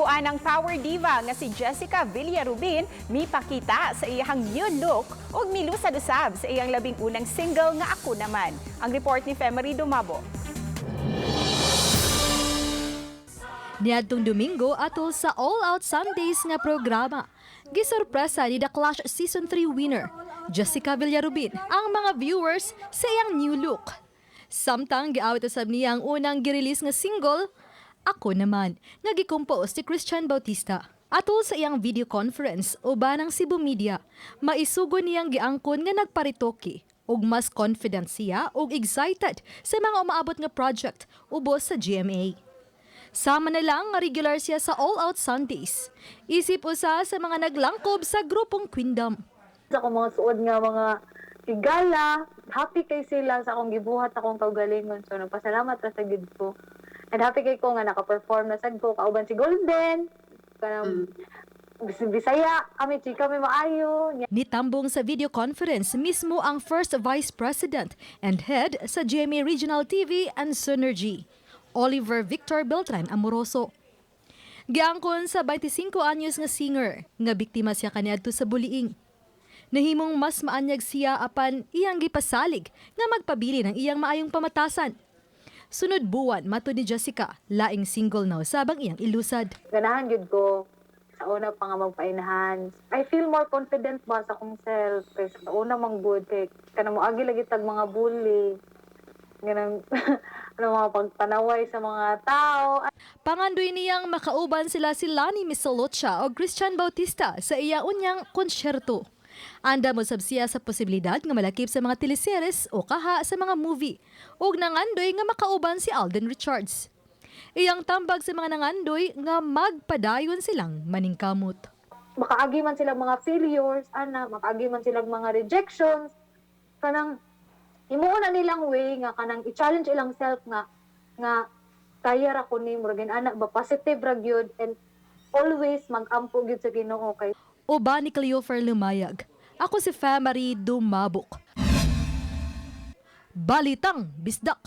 Gihigguan ang power diva nga si Jessica Villarubin mipakita sa iyang new look ug milusad usab sa iyang 11 unang single nga "Ako Naman." Ang report ni Femery Dumabo. Niadtong Domingo, atol sa All Out Sundays nga programa, gisorpresa ni The Clash Season 3 winner, Jessica Villarubin, ang mga viewers sa iyang new look. Samtang giawit usab niya ang unang girelease nga single, "Ako Naman," nga gi-compose ni Christian Bautista. Atol sa iyang video conference uban ang Cebu Media, maisugo niyang giangkon nga nagparitoke ug mas confident siya ug excited sa mga umaabot nga project ubos sa GMA. Sama na lang nga regular siya sa All Out Sundays. Isip usa sa mga naglangkob sa grupong Queendom. Sa akong mga suod nga mga higala, happy kay sila sa akong gibuhat, akong kaugalingon. So nagpasalamat ra sa gid ko. And happy kay ko nga naka-perform na sad ko kauban si Golden. Kanang Bisaya, kami chika mi maayo. Nitambong sa video conference mismo ang First Vice President and Head sa GMA Regional TV and Synergy, Oliver Victor Beltran Amoroso. Giangkon sa 25 anyos nga singer nga biktima siya kaniadto sa bullying. Nahimong mas maanyag siya apan iyang gipasalig nga magpabili ng iyang maayong pamatasan. Sunod buwan, matud ni Jessica, laing single na usab ang iyang ilusad. Ganahan gyud ko sa una pa nga magpa-enhance. I feel more confident ba sa akong self kay sa una man gud kay kanang moagi lagi tag mga bully. Ganang ano, mga pagpanaway sa mga tao. Pangandoy niyang makauban sila si Lani Misalucha o Christian Bautista sa iya unyang konsyerto. Andam usab siya sa posibilidad nga malakip sa mga teleseries o kaha sa mga movie ug nangandoy nga makauban si Alden Richards. Iyang tambag sa mga nangandoy nga magpadayon silang maningkamot. Makaagi man silang mga failures, ana, makaagi man silang mga rejections, kanang himuon na nilang way nga kanang i-challenge ilang self nga nga kaya ra ko ni, murag ana ba, positive ra gyud and always magampo gyud sa Ginoo kay Uban ni Cleofer Lumayag. Ako si Famary Dumabok. Balitang Bisdak.